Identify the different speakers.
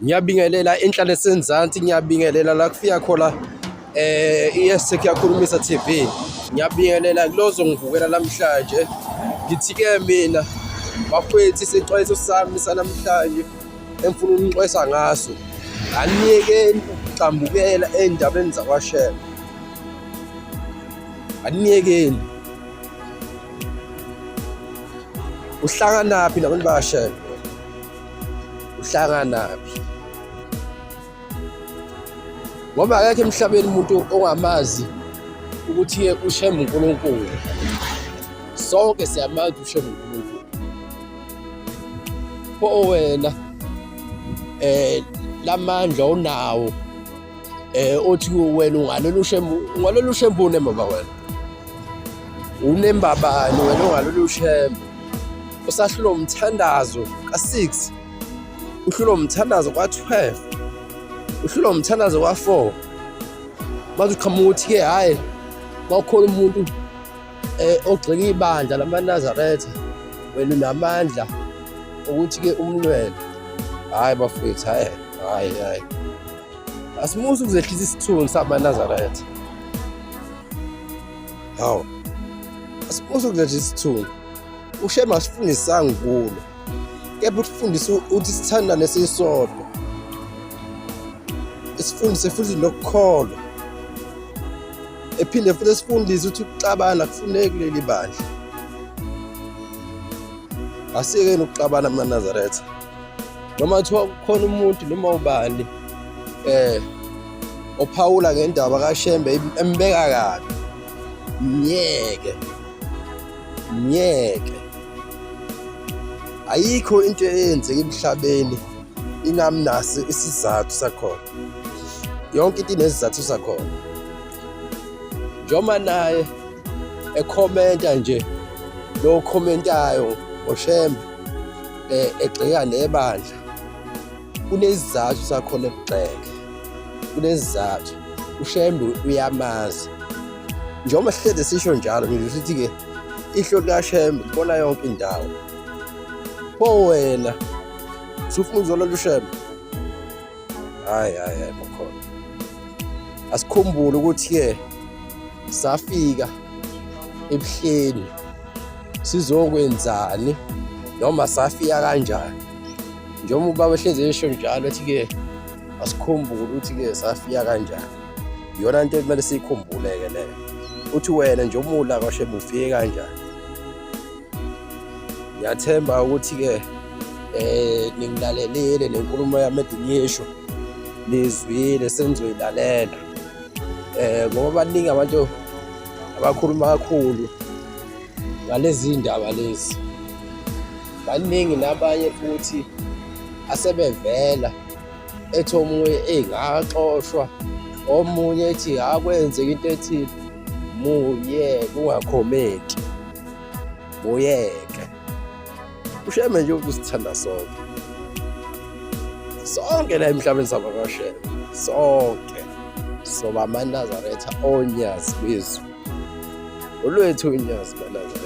Speaker 1: Ngiyabingelela enhla nesenzansi, ngiyabingelela la kufika khona i-Hashtag Yakhulumisa TV. Ngiyabingelela kulo ozongivukela namhlanje. Ngithi-ke mina bafowethu isexwayiso sami sanamhlanje engifuna ukunixwayisa ngaso, aniyekeni ukugxambukela ey'ndabeni zakwaShembe. Aniyekeni. Uhlanganaphi nabantu bakaShembe? Uhlanganaphi? Ngoba akekho emhlabeni umuntu ongamazi ukuthi uShembe uNkulunkulu. Sonke siyamazi uShembe uNkulunkulu. Pho wena lamandla onawo othi wena ungalela uShembe, ungalela uShembe unembaba wena. Unembabani wena ongalela uShembe. Usahlulwa umthandazo ka-6, uhlulwa umthandazo ka-12, uhlulwa umthandazo ka-4. Manje uqhamuka uthi-ke hhayi, mawukhona umuntu ogxeka ibandla lamaNazaretha, wena unamandla ukuthi-ke umlwele. Hhayi bafowethu, hhayi, hhayi, hhayi. Asimusa ukuzehlisa isithunzi samaNazaretha. Hawu, asimusa ukuzehlisa isithunzi. UShembe asifundisanga kulo, kepha usifundisa ukuthi sithandane sisodwa, sifundise futhi nokukholwa, ephinde futhi sifundise ukuthi ukuxabana kufuneki kuleli bandla. Asiyekeni ukuxabana amaNazaretha. Noma kuthiwa kukhona umuntu noma ubani ophawula ngendaba kaShembe embeka kabi, myeke, myeke. Ayikho into eyenzeka emhlabeni ingamnaso isizathu sakhona. Yonke into inesizathu sakhona. Njengoba naye ekhomenta nje lo khomentayo ngoShembe egxeka nebandla, kunesizathu sakhona ekugxeka, kunesizathu. UShembe uyamazi. Njengoba sihlezi sisho njalo nje sithi-ke ihlo likaShembe libona yonke indawo. Pho wena usufuna ukuzolola uShembe? Hhayi, hhayi, hhayi makhona. Asikhumbule ukuthi-ke safika ebuhleni sizokwenzani noma safika kanjani. Njengoba ubaba ehlezi esho njalo ethi-ke asikhumbule ukuthi-ke safika kanjani. Iyona nto ekumele siyikhumbule-ke leyo. Uthi wena nje umula kwaShembe ufike kanjani. Ngiyathemba ukuthi-ke ningilalelile nenkulumo yami ede ngiyisho, nizwile senizoyilalela. Ngoba baningi abantu abakhuluma kakhulu ngalezi ndaba lezi. Baningi nabanye futhi asebevela ethi omunye eyi ngaxoshwa, omunye ethi akwenzeka into ethile. Muyeke ungakhomenti, muyeke. UShembe nje usithanda sonke, sonke la emhlabeni sabakwaShembe, sonke soba amaNazaretha onyazi lwezulu, olwethu unyazi maNazaretha.